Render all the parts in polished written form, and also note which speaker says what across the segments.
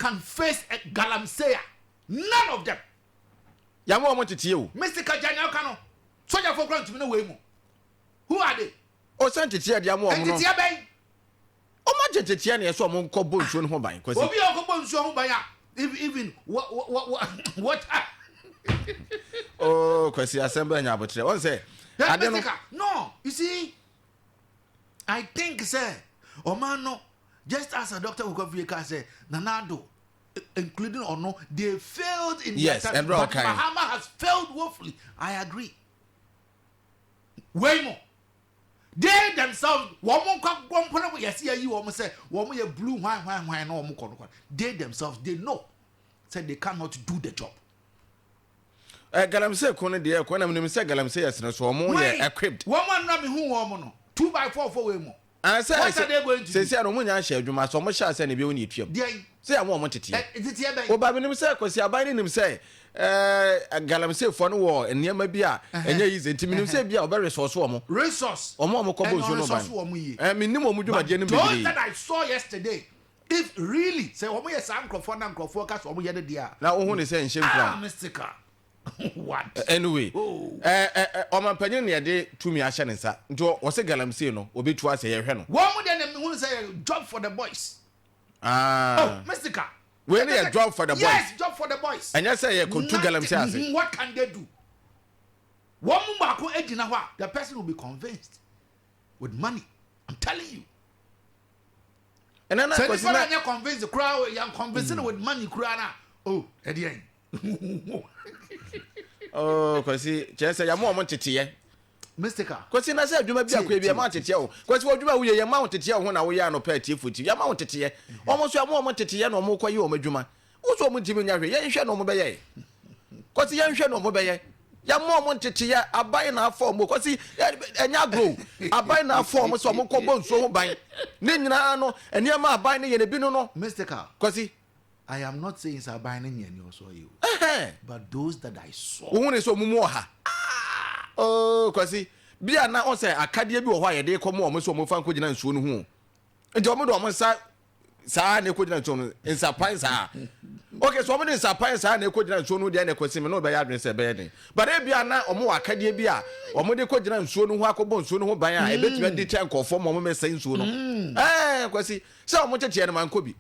Speaker 1: can face a galamsey. None of them.
Speaker 2: Yàmú wɔn tete o.
Speaker 1: Mr. Kajani ɔka no, sojafo kura ntumi ne wei mu. Who are they?
Speaker 2: O sɛ nteteɛ de ama wɔn no.
Speaker 1: Nteteɛ bɛn?
Speaker 2: Wɔn agye nteteɛ na yɛsɛ wɔn nkɔ bɔ nsuo no ho ban. Kwasi.
Speaker 1: Obi a ɔkɔ bɔ nsuo ho ban a, even what what what.
Speaker 2: Oh, Kwasi, asɛm bɛn nya abotrɛ. Wɔn sɛ ade no.
Speaker 1: No, you see, I think sɛ ɔman no, just as a doctor who kɔ ka sɛ Nana Addo, including ɔno, they failed in
Speaker 2: yes,
Speaker 1: their time, but Mahama has failed woefully. I agree. Wei mo, they themselves, wɔn mo nkɔ wɔn mpo na yɛsi ayi wɔn sɛ wɔn yɛ blue hwan hwan hwan na wɔn kɔ no kɔ. They themselves, they know sɛ they cannot do the job.
Speaker 2: Ɛ galamsey ko no deɛ ɛkɔ na menim sɛ galamsey yɛ sene so wɔn yɛ equipped.
Speaker 1: Wɔn a nna mehu wɔn no 2x4 4 wei mu.
Speaker 2: Sɛ
Speaker 1: What are they going to do?
Speaker 2: Sɛsi a no wɔn nya ahyɛ adwuma sɛ wɔn hyɛ asɛ na ebi wɔn etuam.
Speaker 1: Deɛ
Speaker 2: Sɛ yɛn wɔn teteɛ.
Speaker 1: Teteɛ bɛn?
Speaker 2: Oba menim sɛ Kwasi aban no nim sɛ ɛɛ galamseyfoɔ no wɔ nneɛma bi a ɛnyɛ easy nti menim sɛ bi a ɔbɛ resource wɔn.
Speaker 1: Resource.
Speaker 2: Wɔn a wɔn kɔ bɔ nsuo no ban.
Speaker 1: Wɔn yie.
Speaker 2: Ɛɛ menim wɔn dwumadie no
Speaker 1: But those
Speaker 2: bebree.
Speaker 1: that I saw yesterday, if really sɛ wɔn yɛ saa nkurɔfoɔ na nkurɔfoɔ ka sɛ wɔn yɛ ne deɛ a.
Speaker 2: Na wohu ne sɛ nhyɛ nkuran.
Speaker 1: Ah, mystical. What?
Speaker 2: Anyway,
Speaker 1: Oh.
Speaker 2: Ɔmampanyin na yɛde tumi ahyɛ ne nsa nti ɔsɛ galamsey no obetu asɛ yɛhwɛ no.
Speaker 1: Wɔn mo deɛ na mehunu sɛ yɛ job for the boys.
Speaker 2: Ah.
Speaker 1: Oh, mystical.
Speaker 2: Wei ne yɛ job for the boys.
Speaker 1: Yes, job for the boys.
Speaker 2: Ɛnyɛ sɛ yɛ kɔtu galamsey ase.
Speaker 1: What can they do? Wɔn mu baako gyina hɔ a, the person will be convinced with money. I'm telling you.
Speaker 2: Ɛnɛ na
Speaker 1: Sɛ
Speaker 2: Kwasi
Speaker 1: nipa
Speaker 2: na
Speaker 1: na nyɛ convince koraa, yɛn convince no with money koraa na, oh, ɛdeɛn.
Speaker 2: Oh, Kwasi, kyerɛ sɛ yɛma wɔn nteteɛ.
Speaker 1: Mystical.
Speaker 2: Kwasi, na sɛ adwuma bi akɔ bi yɛma nteteɛ o. Kwasi, wɔ adwuma a woyɛ yɛma wo nteteɛ wo ho na woyɛ anɔpa atiefo ti. Yɛma wo nteteɛ. Wɔn nso yɛma wɔn nteteɛ na wɔn kɔ yɛ wɔn adwuma. Wo nso wɔn ntumi nya hwee. Yɛnhwɛ na wɔn bɛyɛ. Kwasi, yɛnhwɛ na wɔn bɛyɛ. Yɛma wɔn nteteɛ. Aban na afɔ wɔn. Kwasi, ɛnyɛ agorɔ o. Aban na afɔ wɔn sɛ wɔn kɔ bɔ nsuo ho ban. Ne nyinaa no, nneɛma aban no yɛ no ebi no no.
Speaker 1: Mystical.
Speaker 2: Kwasi.
Speaker 1: I am not saying sɛ aban no nyɛ nea ɔsɔ yɛ o. But those that I saw.
Speaker 2: Wohu ne sɛ ɔmo mu ɔha. Oh, Kwasi, bi a na ɔsɛ akadeɛ bi wɔ hɔ a yɛde kɔ mu ɔmo sɛ ɔmo fa nkɔgyina nsuo no ho. Nti ɔmo de ɔmo nsa saa na ɛkɔgyina nsuo no nsapan saa. Okay, so ɔmo de nsapan saa na ɛkɔgyina nsuo no deɛ na ɛkɔsi me na ɔbɛyɛ adwene sɛ ɛbɛyɛ den. But ebi a na ɔmo wɔ akadeɛ bi a ɔmo de kɔgyina nsuo no ho akɔbɔ nsuo no ho ban a ɛbɛtumi adi kyɛ nkurɔfoɔ ma ɔmo mɛsɛe nsuo no. Ɛɛ, Kwasi, sɛ ɔmo kyekyɛ no mankɔ bi.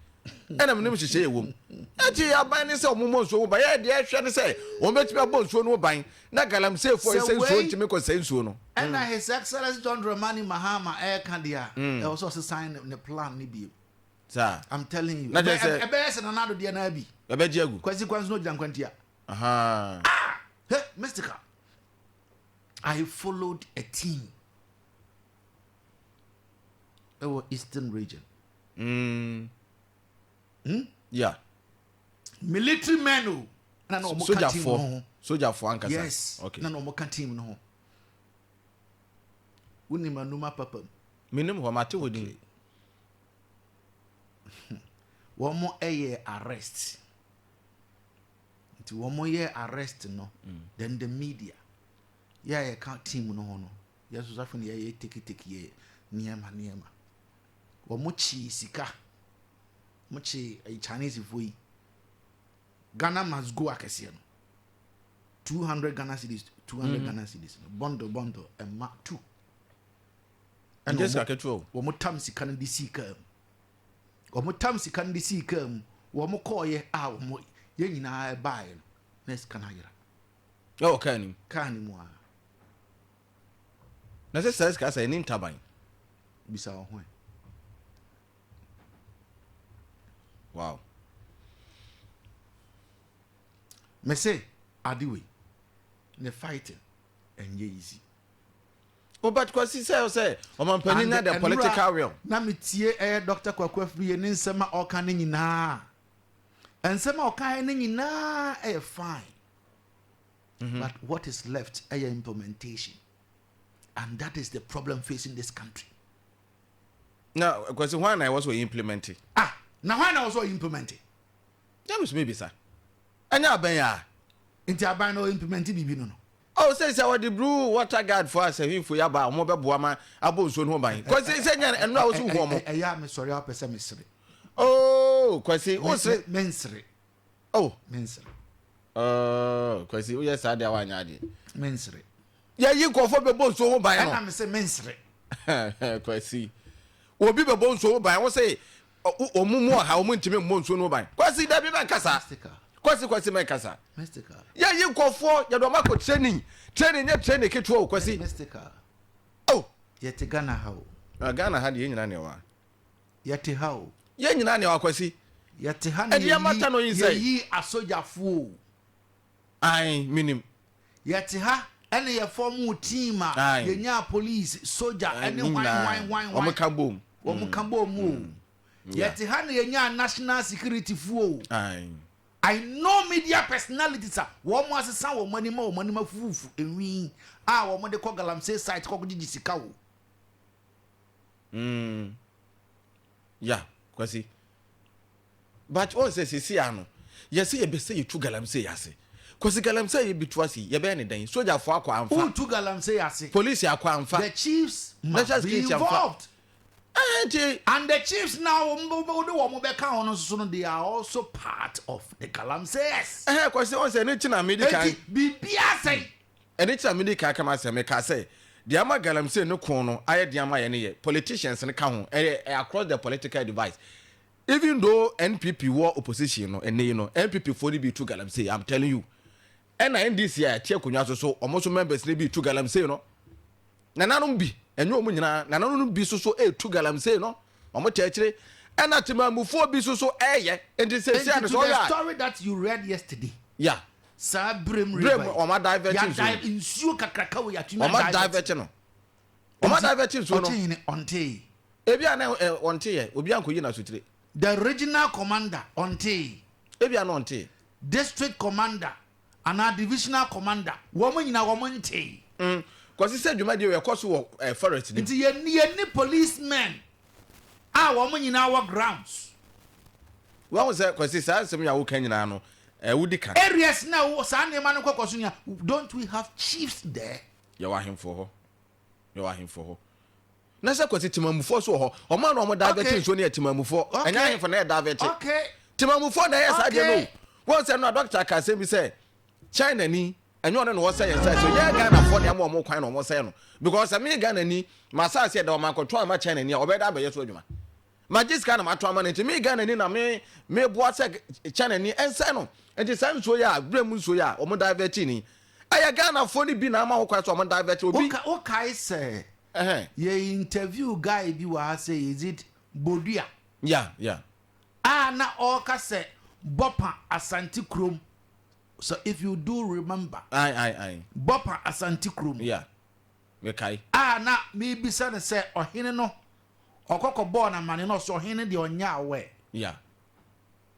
Speaker 2: Ɛna menim nhyehyɛe a ɛwɔ mu. Enti aban ne sɛ wɔmmɔ nsuo ho ban. Yɛ deɛ ɛhwɛ ne sɛ wɔbɛtumi abɔ nsuo no ho ban na galamseyfoɔ
Speaker 1: Sɛ
Speaker 2: sɛ nsuo
Speaker 1: wei
Speaker 2: ntumi nkɔsɛe nsuo no.
Speaker 1: ɛna His Excellency John Dramani Mahama ɛreka deɛ a, ɛwɔ sɛ ɔsesan ne plan no bio.
Speaker 2: Saa.
Speaker 1: I'm telling you.
Speaker 2: Na kyerɛ sɛ.
Speaker 1: Ɛbɛyɛ sɛ Nana Addo deɛ no ara bi.
Speaker 2: Ɛbɛgye agu.
Speaker 1: Kwasi kwan so na ɔgyina nkwantia.
Speaker 2: Ahaa.
Speaker 1: Ah! Hey, mystical. I followed a team ɛwɔ Eastern Region.
Speaker 2: Mm.
Speaker 1: Hmm?
Speaker 2: Yeah.
Speaker 1: Military men o. Na na wɔn ka team no ho.
Speaker 2: Sojafoɔ ankasa.
Speaker 1: Yes.
Speaker 2: Okay.
Speaker 1: Na na wɔn ka team no ho. Wonim anuma papa mu.
Speaker 2: Menim hɔ, mate hɔ din.
Speaker 1: Wɔn yɛ arrest. Nti wɔn yɛ arrest no, then the media. Yɛ a yɛka team no ho no, yɛ nso safo no yɛyɛ take take yɛ nneɛma nneɛma. Wɔn kyee sika. Wɔn kyee ɛyi Chinese foɔ yi. Ghana must go akɛseɛ no. 200 Ghana cedis, 200 Ghana cedis no. Bundle bundle ɛma two.
Speaker 2: Ɛna sika ketewa o.
Speaker 1: Wɔn tam sika no de sii kaa mu. Wɔn tam sika no de sii kaa mu. Wɔn kɔɔyɛ a wɔn yɛn nyinaa ɛbaeɛ no na sika no ayera.
Speaker 2: Ɛwɔ kaa no mu.
Speaker 1: Kaa no mu a.
Speaker 2: Na sɛ saa sika sɛ ɛne ntaban.
Speaker 1: Bisa wo ho ɛ.
Speaker 2: Wow.
Speaker 1: Me se ade wei ne fighting ɛnyɛ easy.
Speaker 2: Oh, but Kwasi sɛ sɛ ɔmampanin na the political will.
Speaker 1: Na metie ɛyɛ Dr. Kwaku Afriyie ne nsɛm a ɔka ne nyinaa. Nsɛm a ɔka ne nyinaa ɛyɛ fine. But what is left ɛyɛ implementation. And that is the problem facing this country.
Speaker 2: Na Kwasi hwan na ɛwɔ sɛ ɔyɛ implement?
Speaker 1: Ah, na hwan na ɛwɔ sɛ ɔyɛ implement?
Speaker 2: Nyɛ me so mebisa. Ɛnyɛ aban a.
Speaker 1: Nti aban na ɔimplement biribi no no.
Speaker 2: Oh, sɛ sɛ wɔde blue water guard fo asɛhwinfo yi aba a wɔn bɛboa ma abɔ nsuo no ho ban. Kwasi sɛ nyɛ ɛno a wosi hu wɔn.
Speaker 1: Ɛyɛ a mesɔre a wopɛ sɛ mesere.
Speaker 2: Oh, Kwasi, wo sere.
Speaker 1: Mensere.
Speaker 2: Oh.
Speaker 1: Mensere.
Speaker 2: Oh, Kwasi, woyɛ saa deɛ woanyɛ adeɛ.
Speaker 1: Mensere.
Speaker 2: Yɛyi nkurɔfoɔ bɛbɔ nsuo ho ban no.
Speaker 1: Ɛna me sɛ mensere.
Speaker 2: Kwasi, obi bɛbɔ nsuo ho ban, wo se wɔn mu ɔha wɔn ntumi mmɔ nsuo no ho ban. Kwasi, dabi mɛnkasa. Kwasi, Kwasi mɛnkasa.
Speaker 1: Mystical.
Speaker 2: Yɛyi nkurɔfoɔ, yɛde wɔn akɔ training. Training nyɛ training ketewa o, Kwasi.
Speaker 1: Mystical.
Speaker 2: Oh.
Speaker 1: Yɛte Ghana ha o.
Speaker 2: Ah, Ghana ha deɛ yɛn nyinaa na ɛwɔ ha.
Speaker 1: Yɛte ha o.
Speaker 2: Yɛn nyinaa na ɛwɔ Kwasi.
Speaker 1: Yɛte ha na
Speaker 2: Ɛde yɛn mata no yi nsɛe.
Speaker 1: yɛyi asogyafoɔ o.
Speaker 2: Ae, menim.
Speaker 1: Yɛte ha ɛna yɛ fɔm team a
Speaker 2: Ae.
Speaker 1: yɛnyaa police, soja
Speaker 2: Ae,
Speaker 1: ɛne
Speaker 2: ne
Speaker 1: hwan
Speaker 2: nyinaa.
Speaker 1: hwan hwan hwan.
Speaker 2: Wɔn ka bom.
Speaker 1: Wɔn ka bom o.
Speaker 2: Yeah.
Speaker 1: Yɛte ha na yɛnyaa national security foɔ o.
Speaker 2: Ae.
Speaker 1: I know media personalities a wɔn asesa wɔn anim a wɔn anim afufufu enwi a wɔn de kɔ galamsey site kɔ gyegye sika o.
Speaker 2: Ya, Kwasi. But wɔn sɛ sisi ano, yɛsɛ yɛbɛsɛ yɛtu galamsey ase. Kwasi galamsey yɛ bi tu ase, yɛbɛyɛ ne dɛn? Sogyafoɔ akɔ amfa.
Speaker 1: Wotu galamsey ase.
Speaker 2: Polisi akɔ amfa.
Speaker 1: The chiefs must
Speaker 2: National
Speaker 1: be
Speaker 2: security amfa.
Speaker 1: involved.
Speaker 2: Ɛɛ nti.
Speaker 1: And the chiefs now, wɔn de wɔn bɛka ho no nso no, they are also part of the galamseyers.
Speaker 2: Ɛhɛn Kwasi wɔn sɛ ɛne ti na mi di kan.
Speaker 1: Eti biribiara sɛn.
Speaker 2: Ɛne ti na mi di kan kama sɛ meka sɛ deɛ ama galamsey ne ko no ayɛ deɛ ama yɛ ne yɛ politicians ne ka ho ɛyɛ ɛyɛ across the political divide. Even though NPP wɔ opposition no ɛnɛ yi no NPP foɔ no bi tu galamsey, I'm telling you. Ɛna NDC a ɛte akonnwa so so wɔn nso members no bi tu galamsey no. Nananom bi ɛnyɛ wɔn nyinaa, nananom bi nso so ɛretu galamsey no, wɔn kyɛ akyire. Ɛna temamufoɔ bi nso so ɛreyɛ. Nti sɛ esi
Speaker 1: Nti
Speaker 2: ano
Speaker 1: to
Speaker 2: sɛ
Speaker 1: the
Speaker 2: ɔyɛ a.
Speaker 1: story that you read yesterday.
Speaker 2: Yeah.
Speaker 1: Saa berem
Speaker 2: Berem
Speaker 1: river yi.
Speaker 2: wɔn adivert
Speaker 1: Yɛ
Speaker 2: nsuo no.
Speaker 1: nsuo kakraka wɔ yɛatumi
Speaker 2: Wɔn adivert no. Wɔn adivert nsuo no.
Speaker 1: Ɔkye hene ɔntee.
Speaker 2: Ebi a na ɛ ɔnte yɛ, obi ankɔyi n'asotire.
Speaker 1: The regional commander ɔntee.
Speaker 2: Ebi a na ɔntee.
Speaker 1: District commander anaa divisional commander wɔn nyinaa wɔn ntee.
Speaker 2: Kɔsi sɛ dwumadie wɔ ɛkɔ so wɔ ɛ forest nim.
Speaker 1: Nti yɛn yɛn ni policemen a wɔn nyinaa wɔ grounds.
Speaker 2: Wɔn sɛ Kwasi saa nsɛm yi a woka nyinaa no ɛ wodi kan.
Speaker 1: Areas na wɔ saa nneɛma no kɔkɔ so nyinaa, don't we have chiefs there?
Speaker 2: Yɛwɔ ahemfo hɔ. Yɛwɔ ahemfo hɔ. Na sɛ Kwasi temamufoɔ so wɔ hɔ. Ɔmo a na ɔmo divert nsuo no yɛ temamufoɔ. Ɛnyɛ ahemfo na yɛ divert. Temamufoɔ na ɛyɛ saa deɛ no. Wɔn sɛ no a doctor ka asɛm bi sɛ China ni ɛnyɛ ɔno na wɔsɛ yɛn sɛ so yɛ Ghanafoɔ na ɛma ɔmo kwan na ɔmo sɛ no because sɛ me Ghana ni ma asase ɛda ɔmo akɔtɔn ama China ni a ɔbɛda abɛyɛ so adwuma. Magye sika na matɔ ama no nti me Ghana ni na me meboa sɛ China ni ɛnsɛ no nti saa nsuo yi a berɛ mu nsuo yi a ɔmo divert ni ɛyɛ Ghanafoɔ no bi na ama ho kwan sɛ ɔmo divert obi.
Speaker 1: Wokae sɛ yɛ interview guy bi wɔ ha sɛ is it Bodua?
Speaker 2: Yeah, yeah.
Speaker 1: A na ɔreka sɛ Bɔpa Asante kurom. So if you do remember.
Speaker 2: Aye, aye, aye.
Speaker 1: Bɔpa Asante kurom.
Speaker 2: Yeah. Mekae.
Speaker 1: A na mebisa no sɛ ɔhene no ɔkɔkɔ bɔɔ na mane na ɔsɛ ɔhene deɛ ɔnyɛ aware.
Speaker 2: Yeah.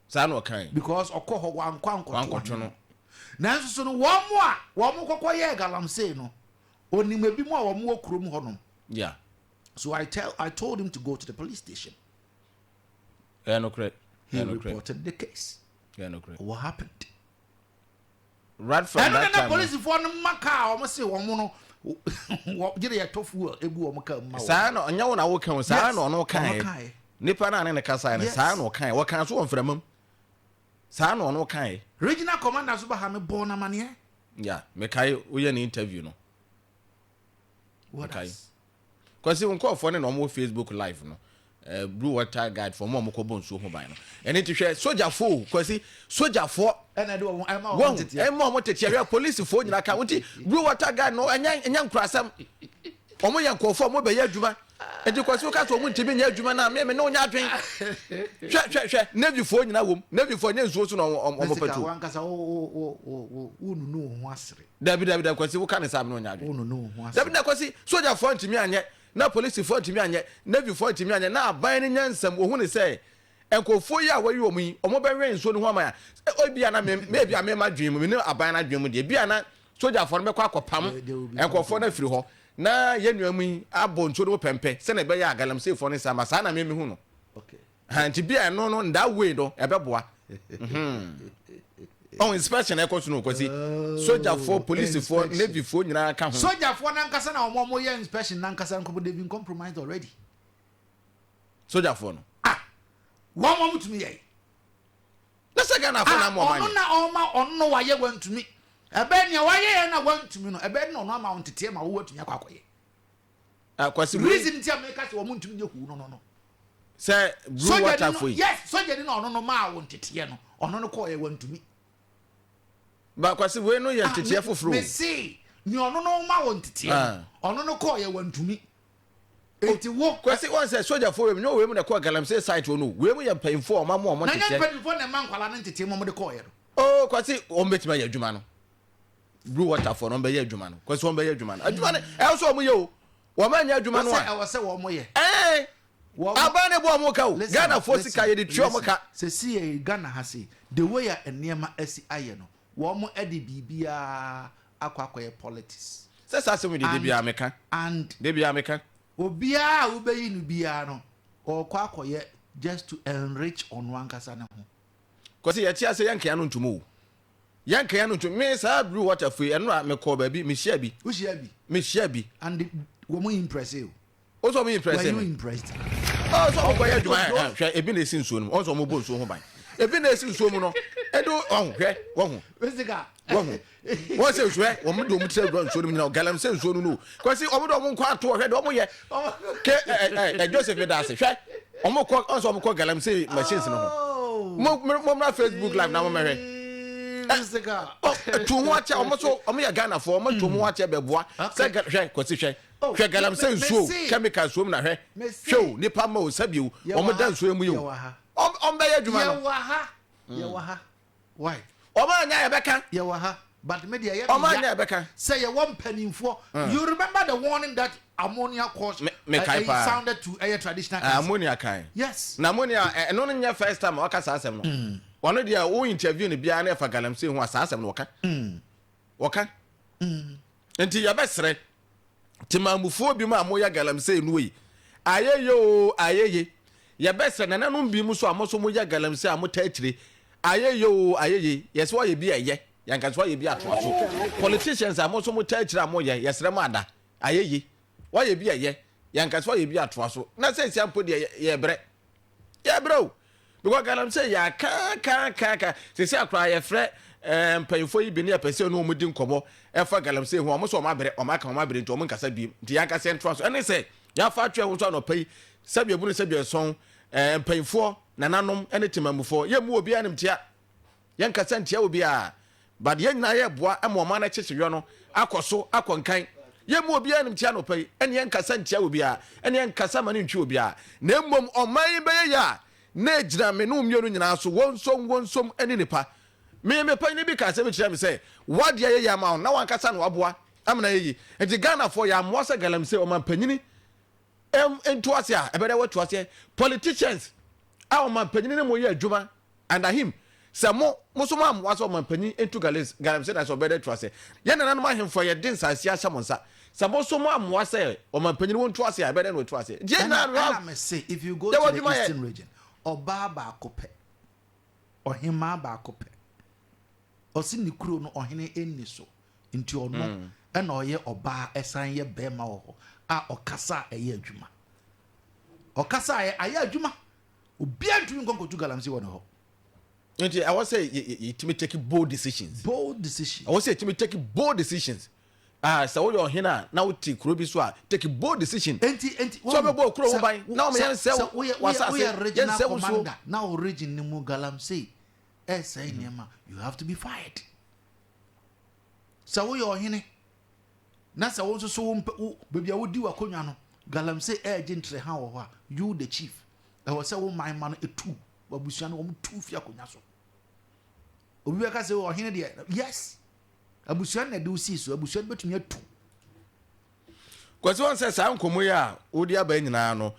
Speaker 2: Saa na ɔkae.
Speaker 1: Because ɔkɔ hɔ wankɔ ankɔto
Speaker 2: Wankɔto no.
Speaker 1: Nanso so no wɔn mo a wɔn mo kɔkɔ yɛɛ galamsey no onim ebi mu a wɔn wɔ kurom hɔ nom.
Speaker 2: Yeah.
Speaker 1: So I told him to go to the police station.
Speaker 2: Ɛyɛ nokorɛ.
Speaker 1: He
Speaker 2: Ɛyɛ nokorɛ.
Speaker 1: reported the case.
Speaker 2: Ɛyɛ nokorɛ.
Speaker 1: What happened?
Speaker 2: Right from
Speaker 1: Ɛno
Speaker 2: that
Speaker 1: na
Speaker 2: time.
Speaker 1: na polisifoɔ no ma kaa a wɔn se wɔn no wɔ gyere yɛ tɔ fuel egu wɔn kaa mu ma wɔn.
Speaker 2: Saa na ɔnyɛ wo na woka o, saa
Speaker 1: Yes,
Speaker 2: na ɔno
Speaker 1: ɔno
Speaker 2: kae.
Speaker 1: kae.
Speaker 2: Nipa na ne ne kasae no,
Speaker 1: Yes.
Speaker 2: saa na ɔkae. Wɔka so wɔ mframa mu. Saa na ɔno kae.
Speaker 1: Regional commander so ba ha me bɔ n'amaneɛ.
Speaker 2: Yeah, mekae woyɛ ne interview no.
Speaker 1: What
Speaker 2: Mekae.
Speaker 1: else?
Speaker 2: Kwasi wo nkɔɔfoɔ ne na ɔmo wɔ Facebook live no. Blue Water Guide for ɔmo a ɔmo kɔbɔ nsuo ho ban no. Ɛne ti hwɛ sogyafoɔ o, Kwasi sogyafoɔ
Speaker 1: Ɛna ɛde wɔn ɛma wɔn
Speaker 2: wɔn
Speaker 1: teteɛ.
Speaker 2: ɛma ɔmo tete ɛhwɛ polisifoɔ nyinaa ka nti Blue Water Guide no ɛnyɛ ɛnyɛ nkurasɛm. Ɔmo yɛ nkɔɔfoɔ ɔmo bɛyɛ adwuma. Nti Kwasi woka sɛ ɔmo ntumi nyɛ adwuma na me ne wo nyɛ adwen. Hwɛ hwɛ hwɛ Navyfoɔ nyinaa wom. Navyfoɔ nyɛ nsuo so na ɔmo ɔmo
Speaker 1: Mr.
Speaker 2: pɛtu.
Speaker 1: Wankasa wo wo wo wo wo wo nunu wo ho asere.
Speaker 2: Dabi dabi dabi Kwasi woka ne saa me ne wo nyɛ adwen.
Speaker 1: Wo nunu wo ho asere.
Speaker 2: Dabi na Kwasi sogyafoɔ ntumi anyɛ na polisifoɔ ntumi anyɛ navyfoɔ ntumi anyɛ na aban no nya nsɛm ohun ne sɛ nkurɔfoɔ yi a wɔyi wɔn yi wɔn bɛwɛn nsuo no ho ama ya ebi a na me me ebi a me ma dwen mu me ne aban no adwen mu deɛ ebi a na sogyafoɔ no bɛkɔ akɔpam
Speaker 1: There will be
Speaker 2: nkurɔfoɔ no afiri hɔ na yɛn nua mu yi abɔ nsuo no ho pɛmpɛ sɛnea ɛbɛyɛ a galamseyfoɔ no nsa ma saa na me mehu no.
Speaker 1: Okay.
Speaker 2: Ha nti bi a ɛno no that way no ɛbɛboa. Ɔn inspection ɛkɔ so no Kwasi sogyafoɔ polisifoɔ
Speaker 1: inspection.
Speaker 2: navyfoɔ nyinaa ka ho.
Speaker 1: Sogyafoɔ nankasa na wɔn wɔn yɛ inspection nankasa nkopo they been compromised already.
Speaker 2: Sogyafoɔ no.
Speaker 1: Ah, Wɔn tumi yɛ.
Speaker 2: Na sɛ Ghana fo na
Speaker 1: Ah,
Speaker 2: mo ɔman
Speaker 1: ɔno
Speaker 2: yɛ.
Speaker 1: Na ɔma ɔno no wayɛ wantumi. Ɛbɛn nea wayɛ yɛ na wantumi no, ɛbɛn na ɔno ama wɔn teteɛ ma wɔwɔ atumi akɔ akɔyɛ.
Speaker 2: Ah, Kwasi, wei
Speaker 1: Reason ti a meka sɛ wɔn ntumi nyɛ huu no.
Speaker 2: Sɛ blue
Speaker 1: Sogyani
Speaker 2: water
Speaker 1: no
Speaker 2: fo yi.
Speaker 1: Yes, sogyani na ɔno no maa wɔn teteɛ no, ɔno no kɔɔ yɛ wantumi.
Speaker 2: Ba Kwasi, wei no yɛ
Speaker 1: Ah,
Speaker 2: nteteɛ foforɔ
Speaker 1: me
Speaker 2: o.
Speaker 1: se nea ɔno no ma wɔn teteɛ no, ɔno no kɔɔ yɛ wantumi. Eti wo
Speaker 2: Kwasi, wɔn sɛ sogyafoɔ wei mu nyɛ wei mu na ɛkɔɔ galamsey site hɔ no, wei mu yɛ mpanyinfoɔ a ɔma mo ɔmo
Speaker 1: Na nyɛ
Speaker 2: nteteɛ.
Speaker 1: mpanyinfoɔ na ɛma nkwalaa no nteteɛ mu ɔmo de kɔɔ yɛ no.
Speaker 2: Oh, Kwasi, wɔn bɛtumi ayɛ adwuma no. Blue water foɔ no, wɔn bɛyɛ adwuma no. Kwasi, wɔn bɛyɛ adwuma no, adwuma no ɛwɔ sɛ wɔn yɛ o. Wɔn anyɛ adwuma no
Speaker 1: Wɔsɛ
Speaker 2: a
Speaker 1: ɛwɔ sɛ wɔn yɛ.
Speaker 2: Ɛɛ, aban ne bɔ wɔn ka o.
Speaker 1: Listen,
Speaker 2: Ghana foɔ
Speaker 1: listen,
Speaker 2: sika yɛde tua wɔn
Speaker 1: listen.
Speaker 2: ka.
Speaker 1: Sɛsi yɛ Ghana ha se, the way a nneɛma asi ayɛ no, wɔn de biribiara akɔ akɔyɛ politics.
Speaker 2: Sɛ saa asɛm yi de de bia meka
Speaker 1: And
Speaker 2: de bia meka.
Speaker 1: Obiara a wobɛyi no biara no, ɔrekɔ akɔyɛ just to enrich ɔno ankasa ne ho.
Speaker 2: Kwasi, yɛte ase, yɛnka no ntom o, yɛnka no ntom. Me saa blue water fo yi, ɛno a mekɔɔ baabi mehyia bi.
Speaker 1: Wohyia bi?
Speaker 2: Mehyia bi.
Speaker 1: And wɔn impress you?
Speaker 2: O sɛ ɔmo impress
Speaker 1: Were you
Speaker 2: me.
Speaker 1: impressed?
Speaker 2: Ɔ sɛ ɔmo kɔyɛ adwuma ɛ hwɛ, ebi na esi nsuo no mu, ɔn sɛ ɔmo bɔ nsuo ho ban, ebi na esi nsuo mu no, ɛde ɔho hwɛ, wɔho
Speaker 1: Physical.
Speaker 2: Wɔho wɔn sɛ nsuo ɛ, wɔn de wɔn tiri awura nsuo no mu nyina, galamsey nsuo no no. Kwasi, wɔn de wɔn nkɔ ato hwɛ de wɔn yɛ ke ɛ ɛ ɛ Joseph da ase, hwɛ, wɔn kɔ, ɔn sɛ wɔn kɔ galamsey machines no ho. Mo mmra Facebook Live na mo mɛhwɛ.
Speaker 1: Physical.
Speaker 2: Ɔ tu ho akyɛ, wɔn so wɔn yɛ Ghanafoɔ, wɔn tu ho akyɛ bɛboa sɛ hwɛ, Kwasi, hwɛ.
Speaker 1: Oh,
Speaker 2: hwɛ galamsey nsuo, chemical nsuo mu na hwɛ.
Speaker 1: Mese.
Speaker 2: Hwɛ o, nipa ma o, sɛbi o, wɔn da nsuo mu yi o,
Speaker 1: Yɛwɔ ha.
Speaker 2: Wɔn bɛyɛ adwuma no.
Speaker 1: Yɛwɔ ha. Yɛwɔ ha. Why?
Speaker 2: Wɔn anya yɛ bɛka.
Speaker 1: Yɛwɔ ha. But me deɛ yɛ
Speaker 2: Wɔn
Speaker 1: me
Speaker 2: anya
Speaker 1: ya
Speaker 2: yɛ bɛka.
Speaker 1: sɛ yɛwɔ mpanimfoɔ. You remember the warning that ammonia cause
Speaker 2: Me kae paa.
Speaker 1: sounded to ɛyɛ traditional council?
Speaker 2: Ammonia kan.
Speaker 1: Yes.
Speaker 2: Na ammonia ɛno no nyɛ first time a waka saa asɛm no. Ɔno deɛ, wo interview no biara na ɛfa galamsey ho a, saa asɛm no wɔka. Wɔka. Nti yɛbɛsrɛ temaamufoɔ bi mu a moyɛ galamsey no yi, ayɛye o, ayɛye. Yɛbɛsrɛ nananom bi mu so a mo so moyɛ galamsey a mota akyire, ayɛye o, ayɛye. Yɛsɛ wɔyɛ bi a ɛyɛ, yɛnka sɛ wɔyɛ bi atoa so. Politicians a mo so mota akyire a moyɛ, yɛsrɛ mo ada, ayɛye. Wɔyɛ bi a ɛyɛ, yɛnka sɛ wɔyɛ bi atoa so. Na sɛ esia mpo deɛ, yɛbrɛ. Yɛbrɛ o. Because galamsey yɛ aka ka ka ka. Sisi akora yɛfrɛ mpanyinfoɔ yi bi ne yɛpɛ sɛ ɛne wɔn di nkɔmɔ ɛfa galamsey ho. Wɔn nso wɔn abrɛ, wɔn aka wɔn abrɛ, nti wɔn nkasa biem. Nti yɛn ankasa yɛntoa so. Ɛne sɛ yɛafa atwa ho nso anɔpa yi, sɛbi ebunu sɛbi ɛsɔn mpanyinfoɔ, nananom ɛne temamufoɔ, yɛn mu obiara nim tia. Yɛn kasa ntia obiara, but yɛn nyinaa yɛ boa ma ɔman no akyekyewɛ no akɔ so akɔ nkan. Yɛn mu obiara nim tia anɔpa yi, ɛne yɛn kasa ntia obiara, ɛne yɛn kasa ma no ntwi obiara. Na mmom ɔman yi bɛyɛ yɛ a, na egyina me ne wo mmienu nyinaa so, wɔnsom wɔnsom ne nipa. Me panyin bi ka asɛm bi kyerɛ me sɛ, wadeɛ yɛ yɛ ama wo na wankasa na waboa ama no ayɛ yie. Nti Ghanafoɔ, yɛammoa sɛ galamsey ɔman panyini nto ase a, ɛbɛdɛ watu aseɛ. Politicians a ɔman panyini ne mo yɛ adwuma under him, sɛ mo so mo ammoa sɛ ɔman panyin ntu galamsey na sɛ ɔbɛdɛ tu ase. Yɛn nananom ahemfo a yɛde nsaase ahyɛ mo nsa, sɛ mo so mo ammoa sɛ ɔman panyin wɔntu ase a, ɛbɛdɛ na watu ase. Nti yɛn nyinaa
Speaker 1: Ɛna me se, if you go
Speaker 2: yɛwɔ
Speaker 1: to the
Speaker 2: adwuma yɛ.
Speaker 1: Eastern Region, ɔbaa baako pɛ, ɔhemaa baako pɛ, ɔsi ne kuro no ɔhene nni so, nti ɔno ɛna ɔyɛ ɔbaa ɛsan yɛ bɛrima wɔ hɔ a ɔkasa a ɛyɛ adwuma, ɔkasa a ayɛ adwuma, obiara ntumi nkɔ nkɔtu galamsey wɔ ne hɔ.
Speaker 2: Nti ɛwɔ sɛ yɛtumi take bold decisions.
Speaker 1: Bold decision.
Speaker 2: Ɛwɔ sɛ yɛtumi take bold decisions. Ah, sɛ woyɛ ɔhene a na wote kuro bi so a, take bold decision.
Speaker 1: Enti
Speaker 2: Sɛ ɔbɛbɔ kuro ho ban na ɔmo yɛnsɛ
Speaker 1: sɛ woyɛ
Speaker 2: w'asase,
Speaker 1: woyɛ regional
Speaker 2: yɛnsɛ wo nsuo.
Speaker 1: commander na wo region no mu galamsey ɛsɛe nneɛma, you have to be fired. Sɛ woyɛ ɔhene na sɛ wo nso so wo mpɛ wo baabi a wodi w'akonnwa no galamsey ɛɛgye ntrɛha wɔ hɔ a, you the chief, ɛwɔ sɛ wo man ma no etu w'abusua no, wɔn tu fi akonnwa so. Obi bɛka sɛ ɔhene deɛ, yes, abusua no na ɛde wo sii so, abusua no bɛtumi atu.
Speaker 2: Kwasi, wɔn sɛ saa nkɔmɔ yi a wodi aba yi nyinaa no,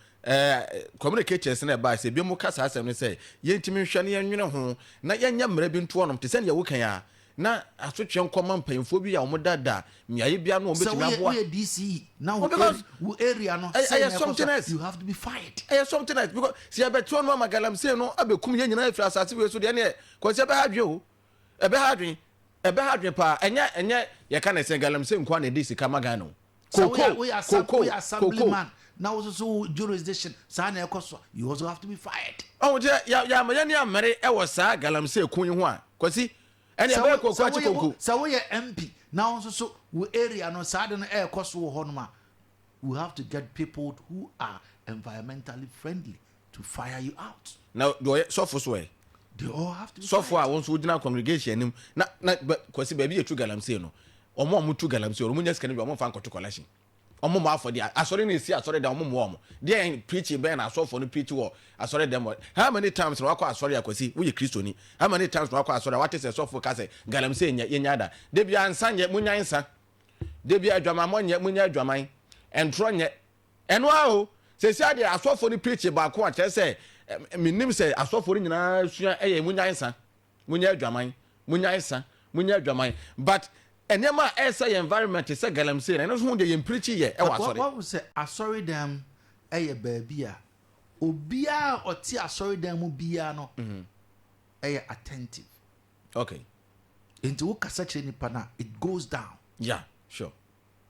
Speaker 2: communicators na ɛbaa sɛ ebi mu ka saa asɛm no sɛ yɛntumi nhwɛ na yɛnwene ho na yɛnyɛ mmerɛ bi nto hɔnom te sɛ nea wokan a, na asotwe nkɔma mpanyinfoɔ bi a wɔn dada mmeaeɛ bi ano wɔn
Speaker 1: Sɛ
Speaker 2: bɛtumi
Speaker 1: woyɛ
Speaker 2: aboa.
Speaker 1: woyɛ DCE na wo
Speaker 2: Oh, because
Speaker 1: wo area no
Speaker 2: ɛyɛ
Speaker 1: sɛ na ɛkɔ so
Speaker 2: something
Speaker 1: a,
Speaker 2: else.
Speaker 1: you have to be fired.
Speaker 2: Ɛyɛ something else, because sɛ yɛbɛtoɔ no ama galamsey no abɛkum yɛn nyinaa afiri asase wei so deɛ, ɛneɛ Kwasi, ɛbɛha adwene o, ɛbɛha adwene, ɛbɛha adwene paa. Ɛnyɛ yɛka ne sɛ galamsey nkoa na ɛde sika ma Ghana o.
Speaker 1: Sɛ woyɛ
Speaker 2: Koko
Speaker 1: woyɛ assembly
Speaker 2: koko
Speaker 1: man. na wo soso wo jurisdiction saa na ɛkɔ so, you also have to be fired.
Speaker 2: Ɔhu kyɛ yɛama yɛne amere ɛwɔ saa galamsey ko yi ho a, Kwasi, ɛne ɛbɛyɛ koko akyi konko.
Speaker 1: Sɛ woyɛ MP na wo nso so wo area no saa de no ɛrekɔ so wɔ hɔnom a, we have to get people who are environmentally friendly to fire you out.
Speaker 2: Na deɛ ɔyɛ sɔfo so ɛ?
Speaker 1: They all have to be
Speaker 2: Sɔfo
Speaker 1: fired.
Speaker 2: A wɔn nso wogyina congregation anim na Kwasi, baabi yɛtu galamsey no, wɔn a wɔtu galamsey no, wɔn nya sika no bi a, wɔn mfa nkɔto collection, wɔn mmɔ afɔdeɛ, asɔre no esi asɔre dan, wɔn mmoa wɔn deɛ. Preaching bɛn na asɔfo no preach wɔ asɔre dɛm hɔ? How many times na wakɔ asɔre a, Kwasi, woyɛ Kristoni, how many times na wakɔ asɔre a wate sɛ sɔfo ka sɛ galamsey nyɛ, yɛnya ada debi ansa nyɛ, munya nsa debi, adwamammɔ nyɛ, munya adwaman, ntorɔ nyɛ? Ɛno ara o, sɛsi adeɛ asɔfo no preach baako a kyerɛ sɛ menim sɛ asɔfo no nyinaa sua ɛyɛ munya nsa, munya adwaman, munya nsa, munya adwaman, but nneɛma a ɛsɛ yɛ environment sɛ galamsey na ɛno nso ho deɛ yɛn preach yɛ ɛwɔ asɔre.
Speaker 1: Wɔn sɛ asɔredan ɛyɛ baabi a obiara a ɔte asɔredan mu biara no ɛyɛ attentive. Nti wo kasa kyerɛ nipa na it goes down.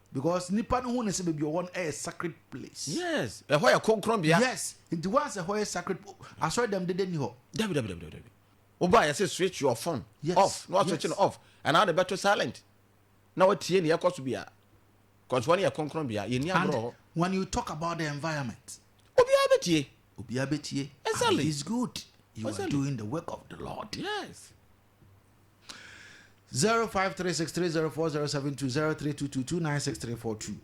Speaker 1: Because nipa no hu ne sɛ baabi ɔwɔ no ɛyɛ sacred place.
Speaker 2: Yes, ɛhɔ yɛ kronkron bea.
Speaker 1: Yes, nti once ɛhɔ yɛ sacred, asɔredan dede ni hɔ.
Speaker 2: Dabi, dabi, dabi, dabi, woba yɛ sɛ switch your phone off na waswitch no off anaa de bɛto silent na watie ne yɛkɔ so bia, cause hɔ no yɛ kronkron bea, yɛnni
Speaker 1: And
Speaker 2: agorɔ hɔ.
Speaker 1: when you talk about the environment,
Speaker 2: obiara bɛtie.
Speaker 1: Obiara bɛtie. And it's good you are doing the work of the Lord. 0536304072, 0322296342.